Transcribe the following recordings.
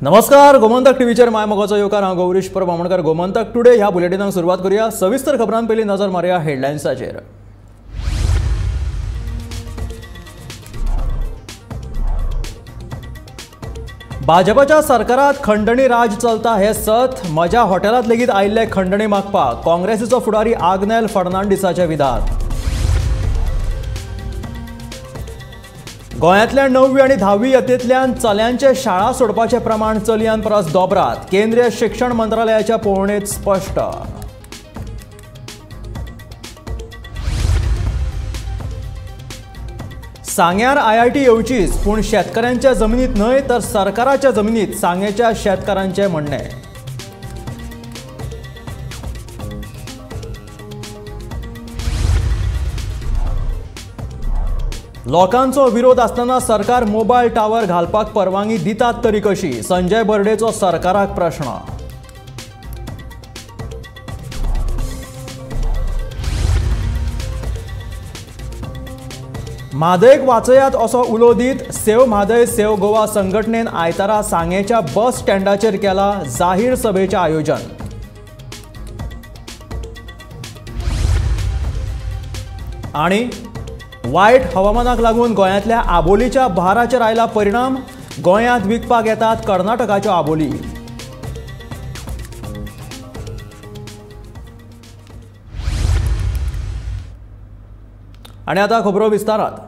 नमस्कार, गोमंतक टीव्हीचेर my मोगाचो येवकार. हांव गौरीश परब आमोणकर. गोमंतक टुडे ह्या बुलेटिनाक सुरवात करूया. सविस्तर खबरां पयलीं नजर मारुया हेडलायन्साचेर. भाजपाच्या सरकारात खंडणी राज चलता हे सत. म्हज्या हॉटेलांत लेगीत आयिल्ले खंडणी मागपाक. काँग्रेसीचो फुडारी आग्नेल फर्नांडीसाचे विधान. गोंयांतल्या 9वी आनी 10वी यत्तेंतल्यान चल्यांचे शाळा सोडपाचें प्रमाण चलयां परस दोबरात. केंद्रीय शिक्षण मंत्रालयाच्या पळोवणेंत स्पश्ट. सांग्यार आयआयटी येवचीच, पूण शेतकऱ्यांच्या जमनीत न्हय तर सरकाराच्या जमनीत, सांगेच्या शेतकारांचें म्हणणें. लोकांचो विरोध आसतना सरकार मोबायल टावर घालपाक परवानगी दितात तरी कशी? संजय बर्डेचो सरकाराक प्रश्न. म्हादयक वाचयात असो उलो दीत सेव म्हादय सेव गोवा संघटनेन आयतारा सांगेच्या बस स्टँडाचेर केला जाहीर सभेचें आयोजन. आनी वायट हवामानाक लागून गोंयांतल्या आबोलीच्या भाराचेर आयला परिणाम. गोंयांत विकपाक येतात कर्नाटकाच्यो आबोली. आनी आतां खबरो विस्तारात.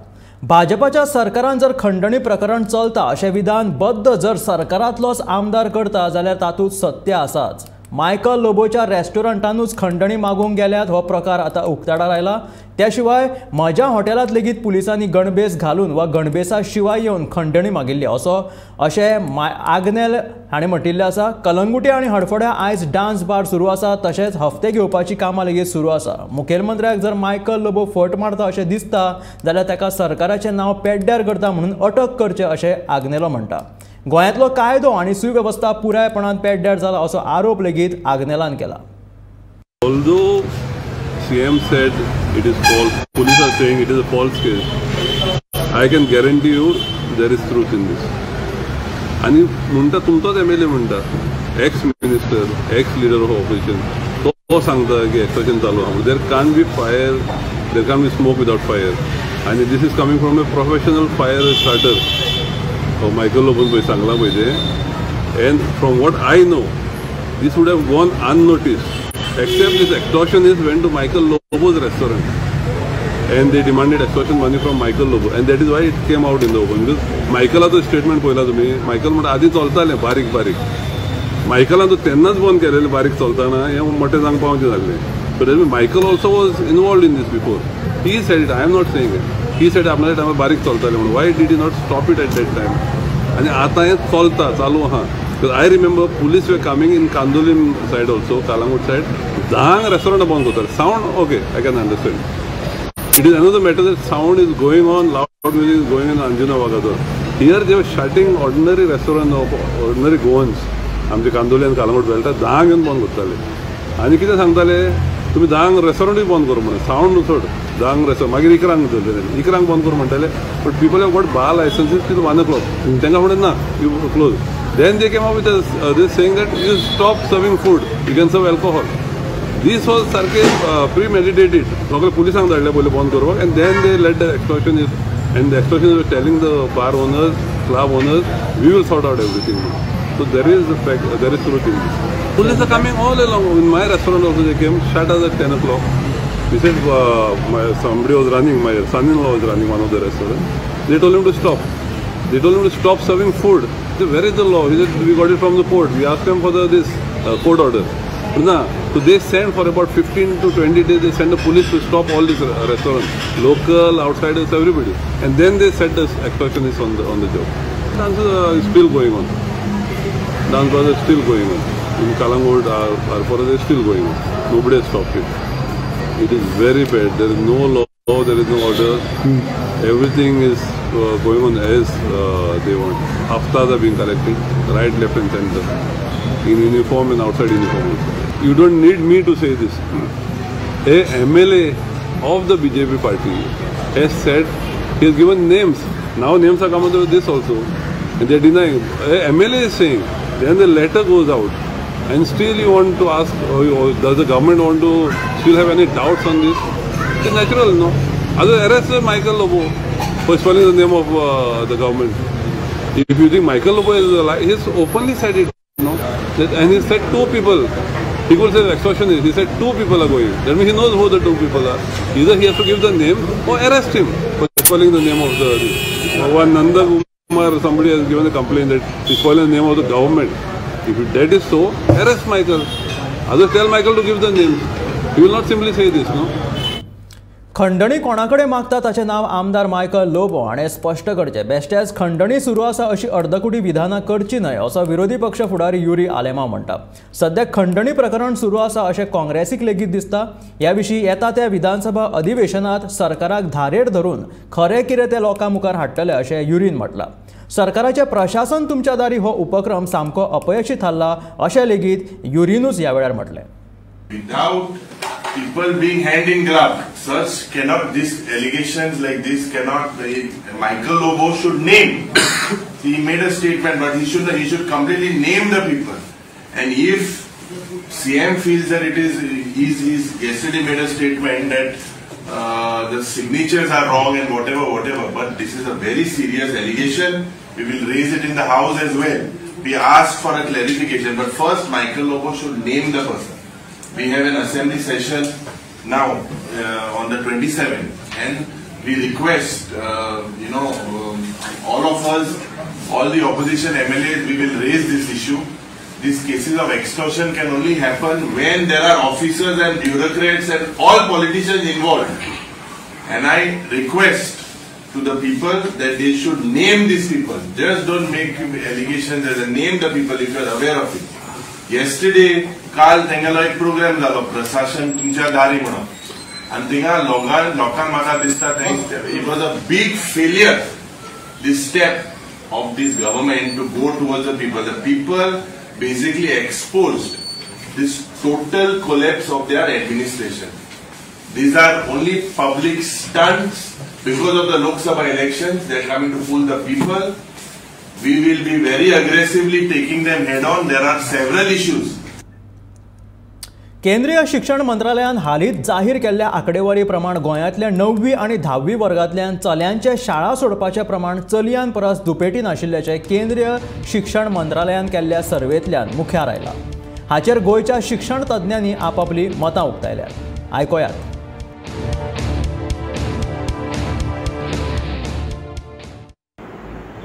भाजपाच्या सरकारान जर खंडणी प्रकरण चलता अशें विधान बद्द जर सरकारांतलोच आमदार करता जाल्यार तातूंत सत्य आसाच. मायकल लोबोच्या रेस्टॉरंटानूच खंडणी मागूंक गेल्यात हो प्रकार आतां उक्ताडार आयला. त्या शिवाय म्हज्या हॉटेलांत लेगीत पुलिसांनी गणभेस घालून वा गणभेसा शिवाय येवन खंडणी मागिल्ली असो अशें आग्नेल हाणें म्हटिल्लें आसा. कलंगुटे आनी हडफड्या आयज डान्स बार सुरू आसा, तशेंच हफ्ते घेवपाची कामां लेगीत सुरू आसा. मुखेलमंत्र्याक जर मायकल लोबो फट मारता अशें दिसता जाल्यार ताका सरकाराचें नांव पेड्ड्यार करता म्हणून अटक करचें अशें आग्नेलो म्हणटा. गोंयांतलो कायदो आनी सुवेवस्था पुरायपणान पेड्ड्यार जाला असो आरोप लेगीत आग्नेलान केला. Although CM said it is false, police are saying it is a false case. I can guarantee you there is truth in this. आनी म्हणटा तुमचोच एमएलए म्हणटा, ex minister, ex leader of opposition, तो सांगता की एक्सटॉर्शन चालू आहा. There can be fire, there can be smoke without fire. आनी this is coming from a professional fire starter. Michael लोबोन पळय सांगलां पळय तें. And from what I know this would have gone unnoticed except this extortionist went to Michael Lobo's restaurant and they demanded extortion money from Michael Lobo, and that is why it came out in the open. Because मायकलाचो statement पळयला तुमी, Michael म्हणटा आदीं चलतालें बारीक बारीक. मायकलान तो तेन्नाच बंद केलेलें बारीक चलतना, हें मोठें जावंक पावचें जाल्लें. So that mean Michael also was involved in this before. He said it, I am not saying it. He said आपणाच्या टायमार बारीक चलतालें म्हणून. Why did you not stop it at that time? आनी आतां हें चलता, चालू आहा. Because I remember police were coming in Candolim side also, Calangute side. 10 restaurant बंद करताले. Sound okay, I can understand. It is another matter that sound is going on, loud music is going on Anjuna Vagator. Here they were shutting ordinary restaurant of ordinary Goans. आमचे कांदोली आनी कालांगूट बेल्टा 10 येवन बंद करताले. आनी कितें सांगताले, तुमी 10 रेस्टॉरंटूय बंद करूं म्हणून. सावंड सोड, 10 रेस्टॉरंट मागीर 11 धरले, 11 बंद करूं म्हणटाले. But people have got bar licenses till 1 o'clock. तांकां म्हणलें ना, you close. Then they came up with this saying that you stop serving food, you can serve alcohol. This was सारकें premeditated. सगळे पुलिसांक धाडले पयलीं बंद करपाक, and then they let the extortionist, and the extortionist were telling the bar owners, club owners, we will sort out everything. So there is the fact, there is truth in this. Police are coming all along. In my restaurant also they came, shut us at 10 o'clock. We said somebody was running, my son-in-law was running one of the restaurants. They told him to stop. They told him to stop serving food. They said, where is the law? He said, we got it from the court. We asked them for the this court order. So they sent for about 15 to 20 days, they sent the police to stop all these restaurants, local, outsiders, everybody. And then they set the extortionists on the job. Dance is still going on. Dance bars are still going on. In Calangute, Arpora, they are still going on. Nobody has stopped it. It is very bad. There is no law, there is no order. Everything is going on as they want. Haftas are being collected, right, left and center, in uniform and outside uniform also. You don't need me to say this. A MLA of the BJP party has said, he has given names. Now names are coming to this also. And they are denying. A MLA is saying Then the letter goes out and still you want to ask, or does the government want to still have any doubts on this? It's natural, no? Otherwise, arrest Michael Lobo for spoiling the name of the government. If you think Michael Lobo is a lie, he's openly said it, no? And he said two people. He could say extortionist. He said two people are going. That means he knows who the two people are. Either he has to give the name or arrest him for spoiling the name of the one Nanda Kumar. Somebody has given a complaint that he's spoiling the name of the government. If that is so, arrest Michael. Others tell Michael to give the name. He will not simply say this, no? खंडणी कोणाकडे मागता ताचें नांव आमदार Michael Lobo हाणें स्पश्ट करचें. बेश्टेच खंडणी सुरू आसा अशी अर्दकुटी विधानां करची न्हय असो विरोधी पक्ष फुडारी युरी आलेमांव म्हणटा. सद्या खंडणी प्रकरण सुरू आसा अशें काँग्रेसीक लेगीत दिसता. ह्या विशीं येता त्या विधानसभा अधिवेशनांत सरकाराक धारेर धरून खरें कितें तें लोकां मुखार हाडटले अशें युरीन म्हटलां. सरकाराचें प्रशासन तुमच्या दारी हो उपक्रम सामको अपयशी थारला अशें लेगीत युरीनूच ह्या वेळार म्हटलें. Without people being hand in glove, such cannot, these allegations like this cannot, Michael Lobo should name. He made a statement, but he should completely name the people. And if CM feels that it is, he's yesterday made a statement that the signatures are wrong and whatever, but this is a very serious allegation. We will raise it in the house as well. We ask for a clarification, but first Michael Lobo should name the person. We have an assembly session now on the 27th, and we request, all of us, all the opposition MLAs, we will raise this issue. These cases of extortion can only happen when there are officers and bureaucrats and all politicians involved. And I request to the people that they should name these people. Just don't make allegations as a name the people if you are aware of it. Yesterday, काल तेंगेलो एक programme जालो प्रशासन तुमच्या दारी म्हणून, आनी थिंगा लोकांक म्हाका दिसता it was a big failure, this step of this government to go towards the people. The people basically exposed this total collapse of their administration. These are only public stunts. Because of the Lok Sabha elections, they are coming to fool the people. We will be very aggressively taking them head on. There are several issues. केंद्रीय शिक्षण मंत्रालयान हालींच जाहीर केल्ल्या आंकडेवारी प्रमाण गोंयांतल्या 9वी आनी 10वी वर्गांतल्यान चल्यांचे शाळा सोडपाचें प्रमाण चलयां परस दुपेटीन आशिल्ल्याचें केंद्रीय शिक्षण मंत्रालयान केल्ल्या सर्वेंतल्यान मुखार आयलां. हाचेर गोंयच्या शिक्षण तज्ञांनी आपापली मतां उक्तायल्यात. आयकुयात.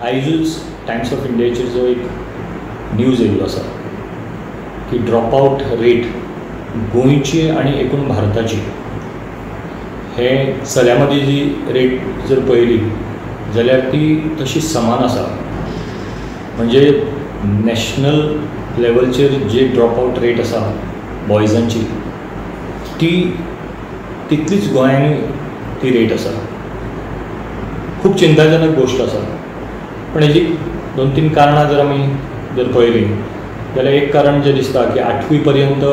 आयजूच टायम्स ऑफ इंडियाचेर जो एक न्यूज येयल्लो आसा की ड्रॉप आउट रेट गोंयची आनी एकूण भारताची हे चल्या मदीं जी रेट जर पळयली जाल्यार ती तशी समान आसा. म्हणजे नॅशनल लेवलचेर जी ड्रॉप आउट रेट आसा बॉयजांची ती तितलीच गोंयांनी ती रेट आसा. खूब चिंताजनक गोश्ट आसा. पण हेजी 2-3 कारणां जर आमी जर पळयलीं जाल्यार एक कारण जें दिसता की 8वी पर्यंत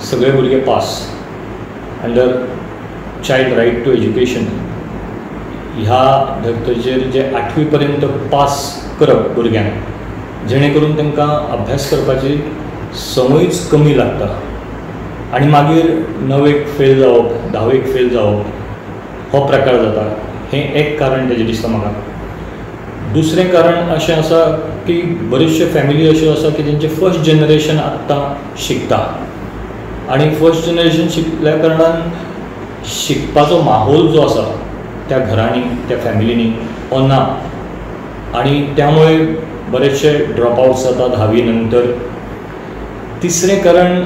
सगळे भुरगे pass under child right to education ह्या धर्तरेचेर जे 8वी पर्यंत पास करप भुरग्यांक, जेणे करून तांकां अभ्यास करपाची संवयूच कमी लागता आनी मागीर 9वेक फेल जावप, 10वेक फेल जावप हो प्रकार जाता. हें एक कारण तेजें दिसता म्हाका. दुसरें कारण अशें आसा की बऱ्योचश्यो फॅमिली अश्यो आसा की तेंचें फर्स्ट जनरेशन आत्तां शिकता आनी फर्स्ट जनरेशन शिकल्या कारणान शिकपाचो माहोल जो आसा त्या घरांनी, त्या फॅमिलींनी हो ना आनी त्यामुळे बरेचशे ड्रॉप आवट्स जाता 10वी नंतर. तिसरें कारण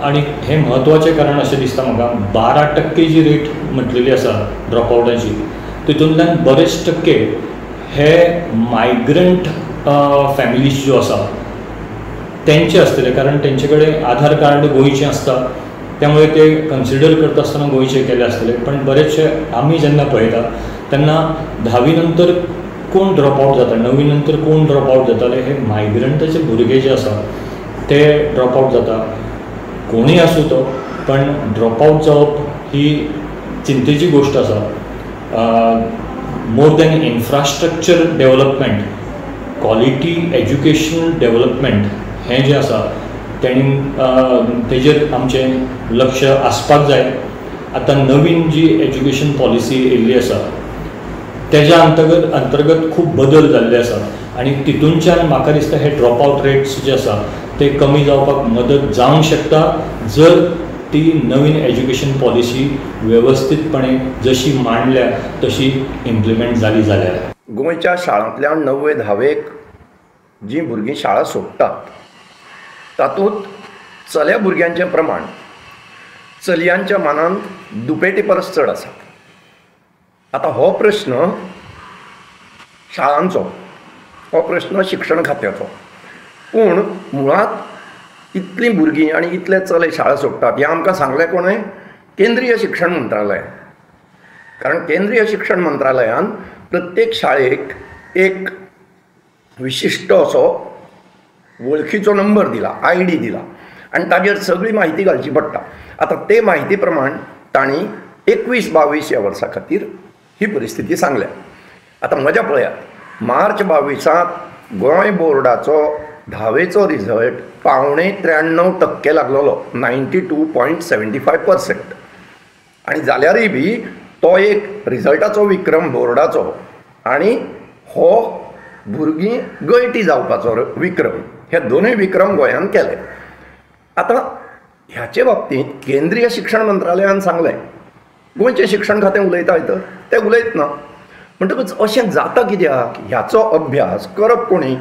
आनी हें म्हत्वाचें कारण अशें दिसता म्हाका, 12% जी रेट म्हटलेली आसा ड्रॉप आवटाची तितूंतल्यान बरेच टक्के हे मायग्रंट फॅमिलीज ज्यो आसा तेंचे आसतले, कारण तेंचे कडेन आधार कार्ड गोंयचें आसता, त्यामुळे ते कन्सिडर करता आसतना गोंयचे केले आसतले. पण बरेचशे आमी जेन्ना पळयता तेन्ना 10वी नंतर कोण ड्रॉप आवट जाता, 9वी नंतर कोण ड्रॉप आवट जाताले, हे मायग्रंटाचे भुरगे जे आसा ते ड्रॉप आवट जाता. कोणूय आसूं तो, पण ड्रॉप आवट जावप ही चिंतेची गोश्ट आसा. More than infrastructure development quality educational development हें जें आसा तेणी तेजेर आमचें लक्ष आसपाक जाय. आतां नवीन जी एज्युकेशन पॉलिसी येयल्ली आसा तेज्या अंतर्गत खूब बदल जाल्ले आसा आनी तितूनच्यान म्हाका दिसता हे ड्रॉप आवट रेट्स जे आसा ते कमी जावपाक मदत जावंक शकता जर ती नवीन एज्युकेशन पॉलिसी वेवस्थीतपणे जशी मांडल्या तशी इम्प्लिमेंट जाली जाल्यार. गोंयच्या शाळांतल्यान 9वे 10वेक जीं भुरगीं शाळा सोडटात तातूंत चल्या भुरग्यांचें प्रमाण चलयांच्या मानान दुपेटी परस चड आसा. आतां हो प्रश्न शाळांचो, हो प्रश्न शिक्षण खात्याचो, पूण मुळांत इतलीं भुरगीं आनी इतले चले शाळा सोडटात हें आमकां सांगलें कोणें? केंद्रीय शिक्षण मंत्रालय. कारण केंद्रीय शिक्षण मंत्रालयान प्रत्येक शाळेक एक विशिश्ट असो वळखीचो नंबर दिला, ID दिला आनी ताजेर सगळी म्हायती घालची पडटा. आतां ते म्हायती प्रमाण तांणी 21-22 ह्या वर्सा खातीर ही परिस्थिती सांगल्या. आतां मजा पळयात, मार्च 22 गोंय बोर्डाचो 10वेचो रिजल्ट 93.75% लागलेलो, 92.75%. आनी जाल्यारय बी तो एक रिजल्टाचो विक्रम बोर्डाचो आनी हो भुरगीं गळटी जावपाचो विक्रम, हे दोनूय विक्रम गोंयान केले. आतां ह्याचे बाबतींत केंद्रीय शिक्षण मंत्रालयान सांगलें, गोंयचें शिक्षण खातें उलयता तर तें उलयत ना. म्हणटकच अशें जाता कित्याक ह्याचो अभ्यास करप कोणी?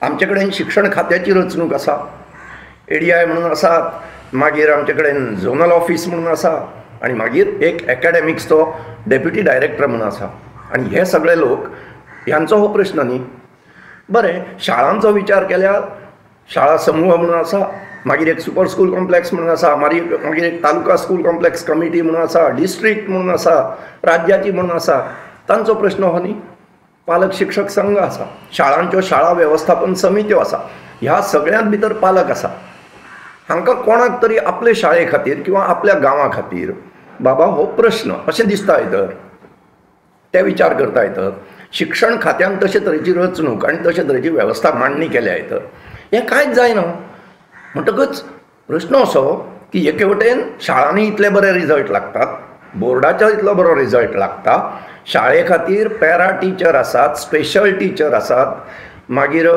आमचे कडेन शिक्षण खात्याची रचणूक आसा, ADI म्हणून आसात, मागीर आमचे कडेन झोनल ऑफीस म्हणून आसा आनी मागीर एक एकाडेमिक्सचो डेप्युटी डायरेक्टर म्हणून आसा. आनी हे सगळे लोक ह्यांचो हो प्रश्न न्ही. बरें, शाळांचो विचार केल्यार शाळा समूह म्हणून आसा, मागीर एक सुपर स्कूल कॉम्प्लेक्स म्हणून आसा, मागीर एक तालुका स्कूल कॉम्प्लेक्स कमिटी म्हणून आसा, डिस्ट्रिक्ट म्हणून आसा, राज्याची म्हणून आसा. तांचो प्रश्न हो न्ही. पालक शिक्षक संघ आसा, शाळांच्यो शाळा वेवस्थापन समित्यो आसा, ह्या सगळ्यांत भितर पालक आसा. हांकां कोणाक तरी आपले शाळे खातीर किंवा आपल्या गांवा खातीर बाबा हो प्रश्न अशें दिसता येतर ते विचार करता येतात. शिक्षण खात्यान तशे तरेची रचणूक आनी तशे तरेची वेवस्था मांडणी केल्या येतर हें कांयच जायना. म्हणटकच प्रश्न असो की एके वटेन शाळांनी इतले बरे रिजल्ट लागतात, बोर्डाचो इतलो बरो रिजल्ट लागता, शाळे खातीर पॅरा टिचर आसात, स्पेशल टिचर आसात, मागीर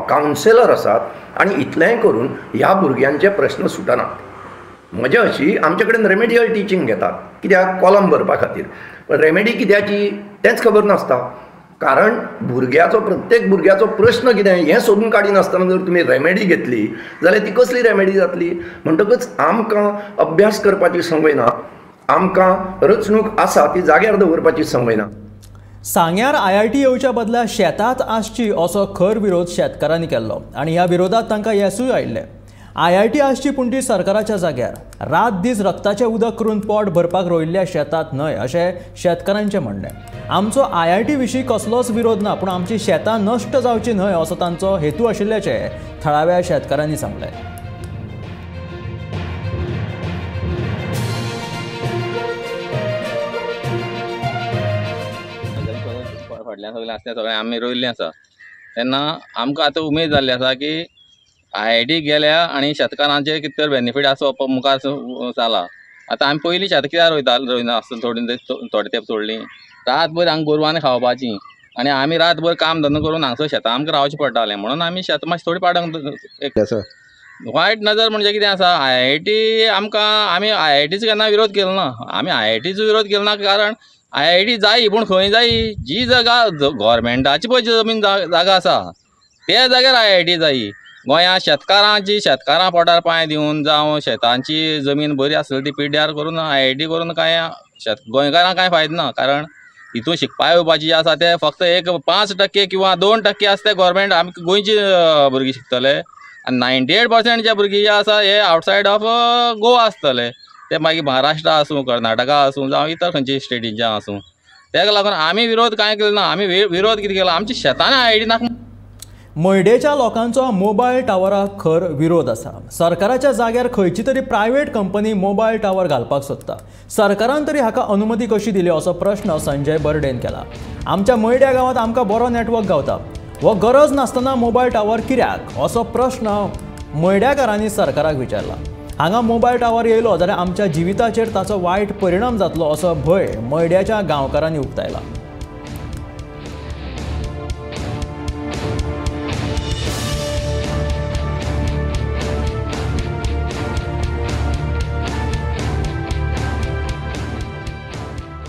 कावन्सिलर आसात आनी इतलेंय करून ह्या भुरग्यांचे प्रश्न सुटनात. मजा अशी आमचे कडेन रेमेडियल टिचींग घेतात कित्याक? कॉलम भरपा खातीर. पण रेमेडी कित्याची तेंच खबर नासता. कारण भुरग्याचो, प्रत्येक भुरग्याचो प्रश्न कितें हें सोदून काडिनासतना जर तुमी रेमेडी घेतली जाल्यार ती कसली रेमेडी जातली? म्हणटकच आमकां अभ्यास करपाची संवय ना, आमकां रचणूक आसा ती जाग्यार दवरपाची संवय ना. सांग्यार IIT येवच्या बदला शेतात आसची असो खर विरोध शेतकारांनी केल्लो आनी ह्या विरोधात तांकां येसूय आयिल्लें. IIT आसची पूण ती सरकाराच्या जाग्यार, रात दीस रक्ताचें उदक करून पोट भरपाक रोयिल्ल्या शेतात न्हय अशें शेतकारांचें म्हणणें. आमचो IIT विशीं कसलोच विरोध ना, पूण आमची शेतां नश्ट जावची न्हय असो तांचो हेतू आशिल्ल्याचें थळाव्या शेतकारांनी सांगलें. फाटल्यान सगळें आसलें सगळें आमी रोयिल्लें आसा तेन्ना आमकां आतां उमेद जाल्ली आसा की IIT गेल्या आनी शेतकारांचे कितें तर बेनिफीट आसा मुखार जाला. आतां आमी पयलीं शेतां कित्याक रोयता, रोयना आसतना थोडे तेंप सोडलीं, रातभर हांगा गोरवांनी खावपाचीं आनी आमी रातभर काम धंदो करून हांगसर शेतां आमकां रावचें पडटालें म्हणून आमी शेतां मातशें थोडी पाडंग. एक वायट नजर म्हणजे कितें आसा, IIT आमकां, आमी IITचो केन्ना विरोध केलो ना, आमी IITचो विरोध केलो ना कारण IIT जायी पूण खंय जायी, जी जागा गोवोरमेंटाची पळय जमीन जागा आसा त्या जाग्यार IIT जायी. गोंयांत शेतकारांची, शेतकारां पोटार पांय दिवन जावं शेतांची जमीन बरी आसली ती पिड्ड्यार करून IIT करून कांय गोंयकारांक कांय फायदो ना. कारण हितून शिकपा येवपाची जे आसा ते फक्त एक 5% किंवा 2% आसा ते गोवोरमेंट आमकां गोंयची भुरगीं शिकतले आनी 98% जे भुरगीं जे आसा हे आवटसायड ऑफ गोवा आसतले, ते मागीर महाराष्ट्र आसूं, कर्नाटका आसूं जावं इतर खंयचे स्टेटींचे आसूं. तेका लागून आमी विरोध कांय केलो ना. आमी विरोध कितें केलो, आमच्या शेतांनी IIT नाका. मयडेच्या लोकांचो मोबायल टावराक खर विरोध आसा. सरकाराच्या जाग्यार खंयची तरी प्रायव्हेट कंपनी मोबायल टावर घालपाक सोदता. सरकारान तरी हाका अनुमती कशी दिली असो प्रश्न संजय बर्डेन केला. आमच्या मयड्या गांवांत आमकां बरो नेटवर्क गावता. हो गरज नासतना मोबायल टावर कित्याक असो प्रश्न मयड्याकारांनी सरकाराक विचारला. हांगा मोबायल टावर येयलो जाल्यार आमच्या जिविताचेर ताचो वायट परिणाम जातलो असो भंय मयड्याच्या गांवकारांनी उक्तायला.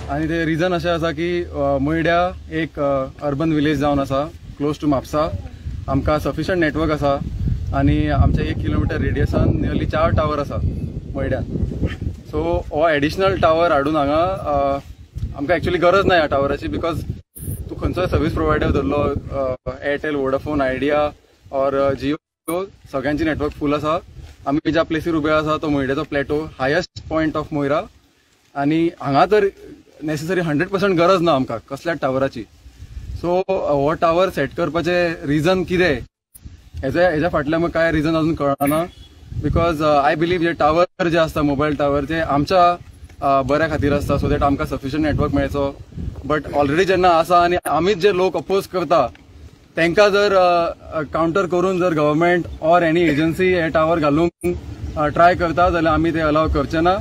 आनी ते रिजन अशें आसा की मयड्या एक अर्बन विलेज जावन आसा, क्लोज टू म्हापसा. आमकां सफिशियंट नेटवर्क आसा आनी आमच्या 1 किलोमिटर रेडियसान नियरली 4 टावर आसा मयड्यान. सो हो एडिशनल टावर हाडून हांगा आमकां एक्चुअली गरज ना ह्या टावराची, because तूं खंयचोय सर्वीस प्रोवायडर धरलो, Airtel, Vodafone, idea or Jio, सगळ्यांची नेटवर्क फूल आसा. आमी ज्या प्लेसीर उबे आसा तो मयड्याचो plateau, highest point of Moira, आनी हांगा तर नेसेसरी 100% गरज ना आमकां कसल्याच टावराची. सो हो टावर सेट करपाचें रिजन कितें हेज्या फाटल्यान आमकां कांय रिजन अजून कळना, because I believe जे टावर जे आसता मोबायल टावर ते आमच्या बऱ्या खातीर आसता, सो that आमकां सफिशियंट नेटवर्क मेळचो. बट ऑलरेडी जेन्ना आसा आनी आमीच जे लोक अपोज करता तांकां जर कावंटर करून जर गव्हर्मेंट ऑर एनी एजन्सी हे टावर घालूंक ट्राय करता जाल्यार आमी ते अलाव करचे ना,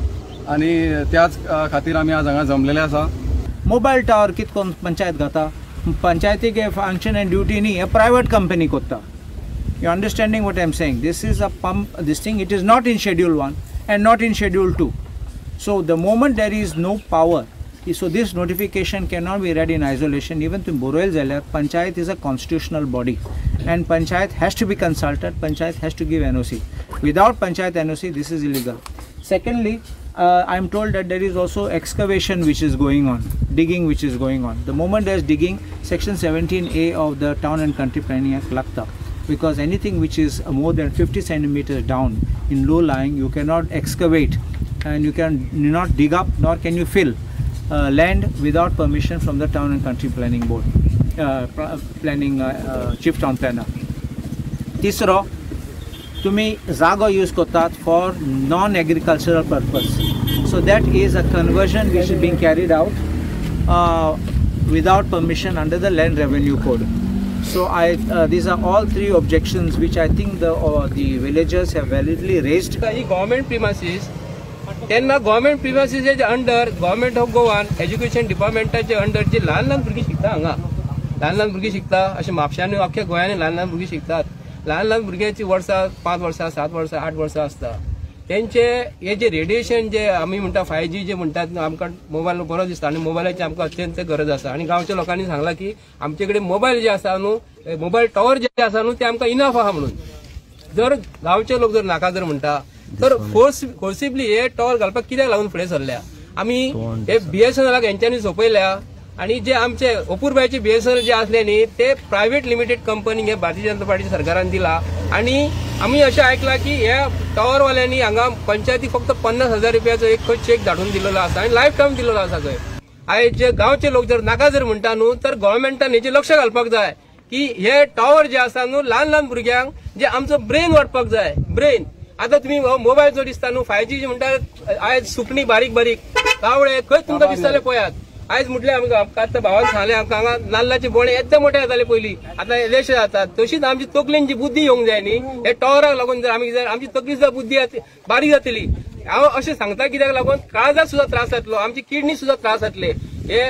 आनी त्याच खातीर आमी आज हांगा जमलेले आसा. मोबायल टावर कितें करून पंचायत घाता, पंचायतीक फंक्शन एंड ड्युटी न्ही, हे प्रायवेट कंपनी कोत्ता. You understanding what I am saying? This is a pump, this thing, it is not in schedule 1 and not in schedule 2. So the moment there is no power, so this notification cannot be read in isolation. Even to borrow जाल्यार panchayat is a constitutional body and panchayat has to be consulted, panchayat has to give NOC. Without panchayat NOC this is illegal. Secondly, I am told that there is also excavation which is going on, digging which is going on. The moment there is digging, section 17A of the Town and Country Planning Act lagta, because anything which is more than 50 centimeters down in low lying, you cannot excavate and you can not dig up nor can you fill land without permission from the Town and Country Planning Board, Chief Town Planner. Tisro, तुम्ही जागो use करतात for non agricultural purpose, so that is a conversion which is being carried out without permission under the land revenue code. So I these are all 3 objections which I think the villagers have validly raised. He government premises तेन्ना government प्रिमायसीसाचे under government of Goan education डिपार्टमेंटाचे under जे ल्हान ल्हान भुरगीं शिकता, हांगा ल्हान ल्हान भुरगीं शिकता, अशें म्हापशांनी अख्ख्या गोंयांनी ल्हान ल्हान भुरगीं शिकतात. ल्हान ल्हान भुरग्यांची वर्सां 5 वर्सां 7 वर्सां 8 वर्सां आसता. तेंचे हे जे रेडिएशन जे आमी म्हणटा 5G जे म्हणटात, आमकां मोबायल बरो दिसता आनी मोबायलाची आमकां अत्यंत गरज आसा. आनी गांवच्या लोकांनी सांगलां की आमचे कडेन मोबायल जे आसा न्हू, मोबायल टॉवर जे आसा न्हू ते आमकां इनफ आहा म्हणून. जर गांवचे लोक जर नाका जर म्हणटा तर फोर्सिबली हे टॉवर घालपाक कित्याक लागून फुडें सरल्या? आमी हे BSNL हेंच्यांनी सोंपयल्या आनी जे आमचे अपुरबायचे BSNL जे आसले न्ही ते प्रायव्हेट लिमिटेड कंपनी हे भारतीय जनता पार्टी सरकारान दिला. आनी आमी अशें आयकलां की ह्या टॉवरवाल्यांनी हांगा पंचायती फक्त 50,000 रुपयाचो एक खंय चेक धाडून दिलेलो आसा आनी लायफ टायम दिलेलो आसा खंय. आयज जे गांवचे लोक जर नाका जर म्हणटा न्हू तर गव्हर्मेंटान हेजेर लक्ष घालपाक जाय की हे टॉवर जे आसा न्हू ल्हान ल्हान भुरग्यांक जे आमचो ब्रेन वाडपाक जाय. ब्रेन आतां तुमी मोबायल जो दिसता न्हू 5G म्हणटा, आयज सुकणी बारीक बारीक कावळे खंय तुमकां दिसताले पळयात. आयज म्हटलें आमकां आतां भावान सांगलें आमकां हांगा नाल्लाचे बोणे येद्दे मोठे जाताले पयलीं, आतां येदेशे जातात. तशीच आमची तकलेन जी बुद्धी येवंक जाय न्ही, हे टॉवराक लागून जर आमी जर आमची तकली सुद्दां बुद्धी बारीक जातली. हांव अशें सांगता कित्याक लागून काळजाक सुद्दां त्रास जातलो, आमची किडनी सुद्दां त्रास जातले. हे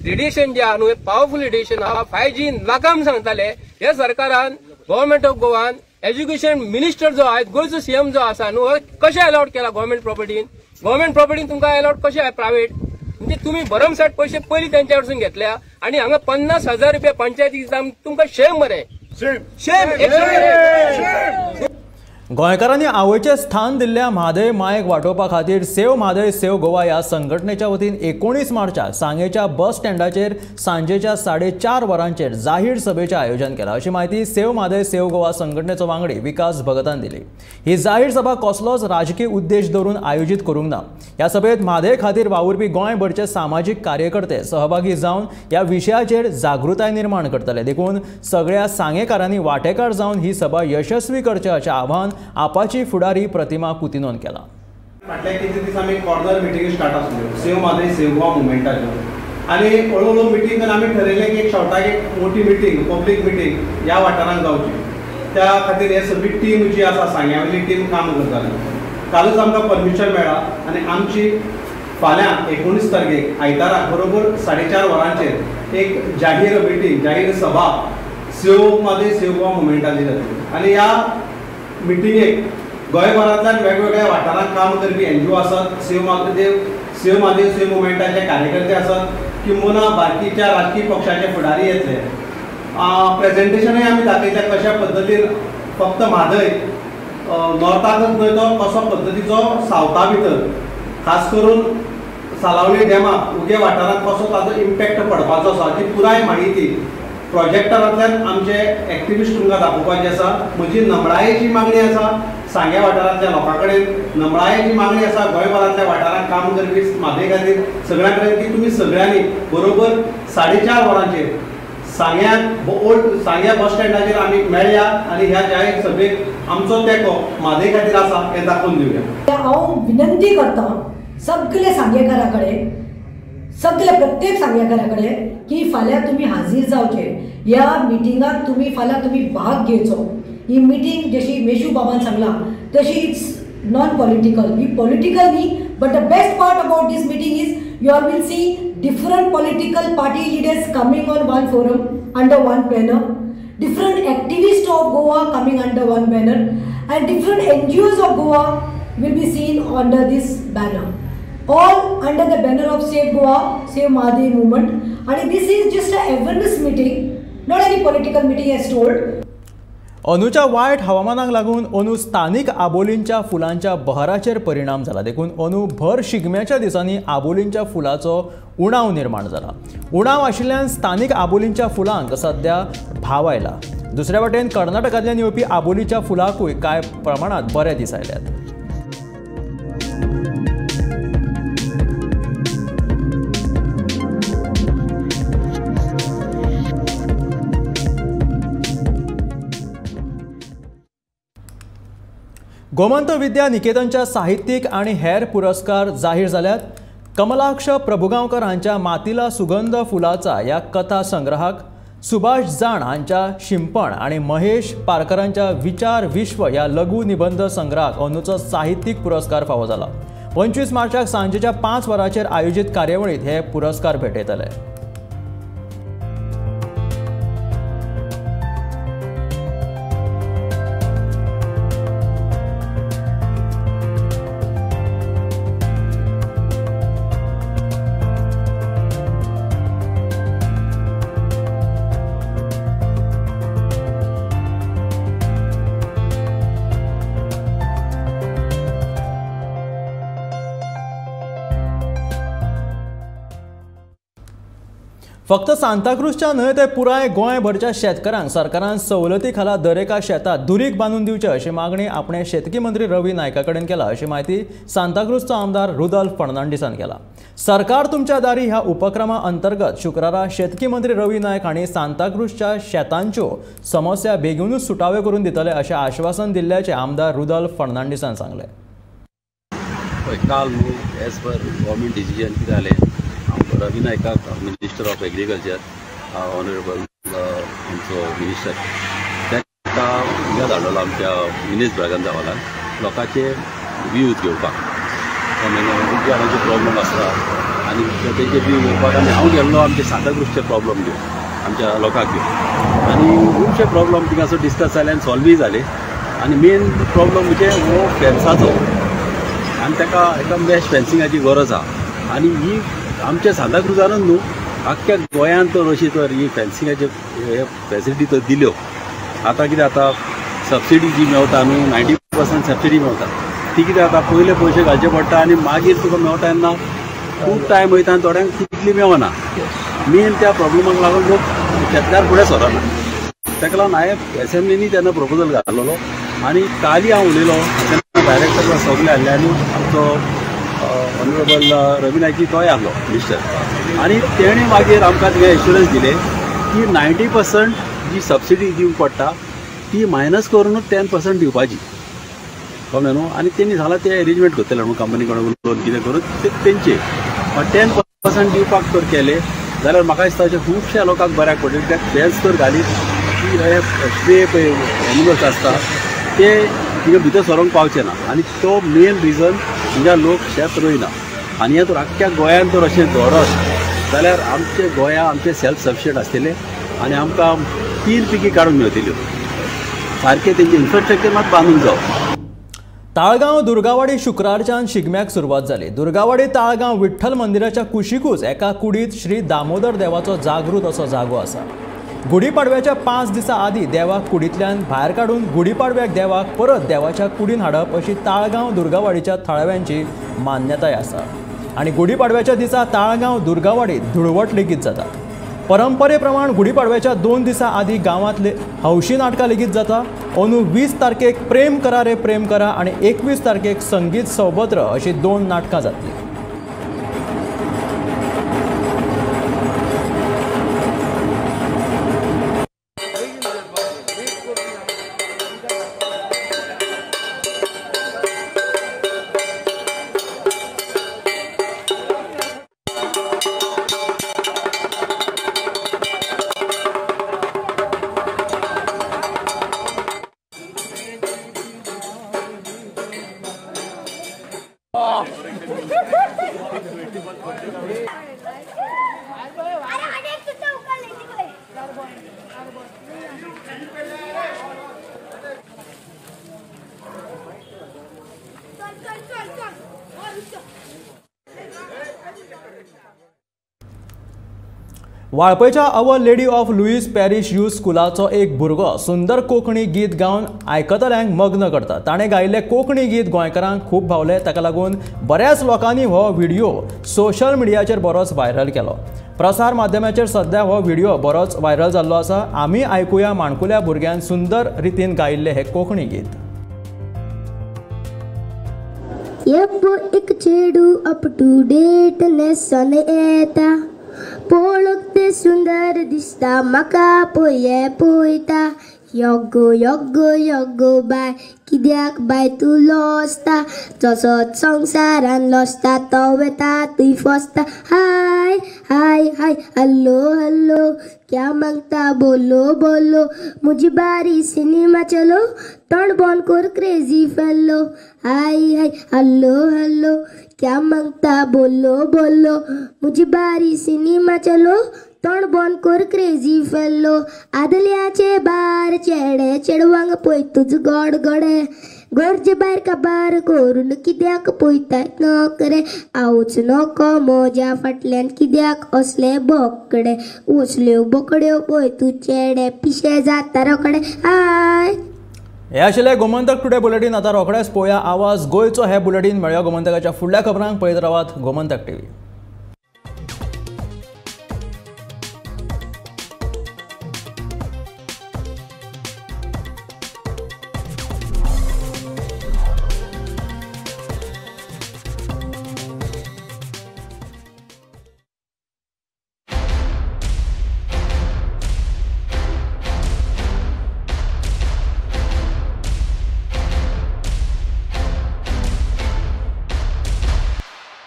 रेडिएशन जे आहा न्हू हे पावरफूल रेडिएशन आहा. 5G नाका म्हूण सांगताले हे सरकारान, government of Goan, education minister जो आयज गोंयचो सीएम जो आसा न्हू कशें अलावड केला गव्हर्मेंट प्रॉपर्टीन? गव्हर्मेंट प्रॉपर्टीन तुमकां अलावड कशें प्रायवेट? म्हणजे तुम्ही भरमसाठ पैसे पयलीं तेंच्या कडसून घेतल्या आनी हांगा 50,000 रुपया पंचायती तुमकां शेम मरे, शेम. गोंयकारांनी आवयचें स्थान दिल्ल्या म्हादय मायेक वाटोवपा खातीर सेव म्हादय सेव गोवा ह्या संघटनेच्या वतीन 19 मार्चाक सांगेच्या बस स्टँडाचेर सांजेच्या 4:30 वरांचेर जाहीर सभेचें आयोजन केलां, अशी म्हायती सेव म्हादय सेव गोवा संघटनेचो वांगडी विकास भगतान दिली. ही जाहीर सभा कसलोच राजकीय उद्देश धरून आयोजीत करूंक ना. ह्या सभेत म्हादय खातीर वावुरपी गोंयभरचे सामाजीक कार्यकर्ते सहभागी जावन ह्या विशयाचेर जागृताय निर्माण करतले. देखून सगळ्या सांगेकारांनी वांटेकार जावन ही सभा यशस्वी करची अशें आवाहन आपाची फुडारी प्रतिमा कुतिनोन केला. फाटल्या कितले दीस आमी कॉर्नर मिटिंग स्टार्ट आसल्यो सेव म्हादय सेव गोवा मुवमेंटाच्यो. आनी हळू हळू मिटींग करून आमी ठरयलें की एक शॉर्टाक एक मोठी मिटींग, पब्लीक मिटींग ह्या वाठारांत जावची. त्या खातीर हे सगळी टीम जी आसा सांग्या वयली टीम काम करताली. कालूच आमकां परमिशन मेळ्ळा आनी आमची फाल्यां 19 तारखेक आयतारा बरोबर 4:30 वरांचेर एक जाहीर मिटींग, जाहीर सभा सेव म्हादय सेव गोवा मुवमेंटाची जातली. आनी ह्या मिटिंगेक गोंयभरांतल्यान वेगवेगळ्या वाठारांत काम करपी एनजीओ आसात, सेव म्हादय सेव मुवमेंटाचे कार्यकर्ते आसात, किंबहुना बाकीच्या राजकीय पक्षाचे फुडारी येतले. प्रेजेंटेशनूय आमी दाखयतले कशा पद्दतीन फक्त म्हादय नॉर्थाकच न्हय तो कसो पद्दतीचो सावथा भितर खास करून सालावली डॅमाक उगे वाठारांत कसो ताजो इम्पॅक्ट पडपाचो आसा ती पुराय म्हायती प्रोजेक्टरांतल्यान आमचे एक्टिविस्ट तुमकां दाखोवपाची आसा. म्हजी नमळायेची मागणी आसा सांग्या वाठारांतल्या लोकां कडेन, नमळायेची मागणी आसा गोंयभरांतल्या वाठारांत काम करपी म्हादय खातीर सगळ्यां कडेन की तुमी सगळ्यांनी बरोबर 4:30 वरांचेर सांग्या ओल्ड सांग्या बस स्टँडाचेर आमी मेळया आनी ह्या जाहीर सभेक आमचो तेंको म्हादय खातीर आसा हें दाखोवन दिवया. हांव विनंती करता सगळे सांगेकारा कडेन, सगळे प्रत्येक सांगेकारा कडेन की फाल्यां तुमी हाजीर जावचे ह्या मिटिंगाक, तुमी फाल्यां तुमी भाग घेवचो. ही मिटींग जशी मेशू बाबान सांगलां तशी it's non political, he political न्ही, but the best part about this meeting is you all will see different political party leaders coming on one forum under one banner, different activists of Goa coming under one banner, and different NGOs of Goa will be seen under this banner, all under the banner of Save Goa, Save Mhadei movement. And this is just an awareness meeting, not any political meeting as told. अंदूच्या वायट हवामानाक लागून अंदू स्थानीक आबोलींच्या फुलांच्या बहराचेर परिणाम जाला. देखून अंदू भर शिगम्याच्या दिसांनी आबोलींच्या फुलाचो उणाव निर्माण जाला. उणाव आशिल्ल्यान स्थानीक आबोलींच्या फुलांक सध्या भाव आयला. दुसऱ्या वटेन कर्नाटकांतल्यान येवपी आबोलीच्या फुलांकूय कांय प्रमाणांत बरे दीस आयल्यात. गोमंत विद्या निकेतनच्या साहित्यीक आनी हेर पुरस्कार जाहीर जाल्यात. कमलाक्ष प्रभुगांवकर हांच्या मातीला सुगंध फुलाचा ह्या कथा संग्रहाक, सुभाष जाण हांच्या शिंपण आनी महेश पारकरांच्या विचार विश्व ह्या लघु निबंध संग्रहाक अंदूचो साहित्यीक पुरस्कार फावो जाला. 25 मार्चाक सांजेच्या 5 वरांचेर आयोजीत कार्यावळींत हे पुरस्कार भेटयतले. फक्त सांताक्रूजच्या न्हय ते पुराय गोंयभरच्या शेतकारांक सरकारान सवलती खाला दरेका शेतात दुरीग बांदून दिवचें अशी मागणी आपणे शेतकी मंत्री रवी नायका कडेन केला अशी म्हायती सांताक्रूजचो आमदार रुदोल्फ फर्नांडीसान केला. सरकार तुमच्या दारी ह्या उपक्रमा अंतर्गत शुक्रारा शेतकी मंत्री रवी नायक हांणी सांताक्रूजच्या शेतांच्यो समस्या बेगीनूच सुटाव्यो करून दितले अशें आश्वासन दिल्ल्याचें आमदार रुदोल्फ फर्नांडीसान सांगलें. काल एज पर गव्हर्मेंट डिसिजन कितें जालें, रवी नायकाक मिनिस्टर ऑफ एग्रीकल्चर ऑनरेबल आमचो मिनिस्टर ताका उद्या धाडलेलो आमच्या मिनेज ब्रागांजा हॉलान लोकांचे व्यूज घेवपाक, खूब जाणांचे प्रॉब्लम आसता आनी तेंचे व्यूज घेवपाक. आनी हांव गेल्लो आमचे सांताक्रूजचे प्रॉब्लम घेवन आमच्या लोकांक घेवन आनी खुबशे प्रॉब्लम थिंगासर डिस्कस जाले आनी सॉल्वूय जाले. आनी मेन प्रॉब्लम म्हणजे हो फेन्साचो आनी ताका एका मॅश फेन्सिंगाची गरज आहा. आनी ही आमच्या सांताक्रुजानूच न्हू आख्ख्या गोंयांत तर अशी तर ही फेन्सिंगाची हे फेसिलिटी तर दिल्यो. आतां कितें आतां सबसिडी जी मेवता न्हू 90% सबसिडी मेवता, ती कितें आतां पयले पयशे घालचे पडटा आनी मागीर तुका मेवता तेन्ना खूब टायम वयता आनी थोड्यांक तितली मेवना. मेन त्या प्रॉब्लमाक लागून लोक शेतकार फुडें सरना. ताका लागून हांवें एसेंब्लीनी तेन्ना प्रपोजल घातलेलो आनी काली हांव उलयलो तेन्ना डायरेक्टर सगळे आसले आनी आमचो ऑनरेबल रवी नायकी तोय आसलो मिनिस्टर आनी तेणें मागीर आमकां थिंगा एश्युरन्स दिले की 90% जी सबसिडी दिवंक पडटा ती मायनस करूनच 10% दिवपाची, कळ्ळें न्हू. आनी तेणी सांगलां ते एरेंजमेंट करतले म्हणून कंपनी कडेन लोन कितें करून ते तेंचे 10% दिवपाक तर केले जाल्यार म्हाका दिसता अशें खुबश्या लोकांक बऱ्याक पडटलें. कित्याक फेन्स तर घालीत की हे स्ट्रे पळय एनिमल्स आसता ते थिंगा भितर सरोंक पावचे ना आनी तो मेन रिजन हिंगा लोक शेत रोयना. आनी हें तर आख्ख्या गोंयान तर अशें दवरत जाल्यार आमचे गोंया आमचे सेल्फ सफिशियंट आसतलें आनी आमकां 3 पिकी काडूंक मेळटल्यो. सारकें तेंचें इन्फ्रास्ट्रक्चर मात बांदूंक जावो. ताळगांव दुर्गावाडी शुक्रारच्यान शिगम्याक सुरवात जाली. दुर्गावाडी ताळगांव विठ्ठल मंदिराच्या कुशिकूच एका कुडीत श्री दामोदर देवाचो जागृत असो जागो आसा. गुढीपाडव्याच्या 5 दिसां आदीं देवाक कुडींतल्यान भायर काडून गुढीपाडव्याक देवाक परत देवाच्या कुडीन हाडप अशी ताळगांव दुर्गावाडीच्या थळाव्यांची मान्यताय आसा. आनी गुढीपाडव्याच्या दिसा ताळगांव दुर्गावाडीत धुळवट लेगीत जाता. परंपरे प्रमाण गुढीपाडव्याच्या 2 दिसां आदीं गांवांतले हौशी नाटकां लेगीत जाता. अंदू 20 तारखेक प्रेम करा रे प्रेम करा आनी 21 तारखेक संगीत सौबत्र अशी 2 नाटकां जातलीं. वाळपयच्या Our Lady of Lourdes parish youth स्कुलाचो एक भुरगो सुंदर कोंकणी गीत गावन आयकतल्यांक मग्न करता. ताणें गायिल्लें कोंकणी गीत गोंयकारांक खूब भावलें. ताका लागून बऱ्याच लोकांनी हो व्हिडिओ सोशल मिडियाचेर बरोच व्हायरल केलो. प्रसार माध्यमाचेर सद्या हो व्हिडिओ बरोच व्हायरल जाल्लो आसा. आमी आयकुया माणकुल्या भुरग्यान सुंदर रितीन गायिल्लें हें कोंकणी गीत. एक चेडू अप टू डेट नेसन येता, पळोवंक तें सुंदर दिसता, म्हाका पळय पळयता. योगो योगो योगो बाय, कित्याक बाय तूं लजता, जसो संवसारान लजता तो वेता तूं फसता. हाय हाय हाय हॅलो हॅलो, क्या मागता बोलो बोलो, म्हजी बारी सिनेमा चलो, तोंड बंद कर crazy fellow. Hi hi hello hello, क्या मागता बोलो बोलो, म्हजी बारी सिनेमा चलो, तोंड बंद कर क्रेजी फेलो. आदल्याचे बार चेडे चेडवांक पळय तुजो गोड गोडे, गरजे भायर काबार करून कित्याक पळयता नोकरे, आवच नको म्हज्या फाटल्यान कित्याक असले बोकडे, असल्यो बोकड्यो पळय तूं चेडे पिशे जाता रोखडे. हाय. हे आशिल्लें गोमंतक टुडे बुलेटीन. आतां रोखडेंच पळोवया आवाज गोंयचो हें बुलेटीन. मेळया गोमंतकाच्या फुडल्या खबरांक. पळयत रावात गोमंतक टीव्ही.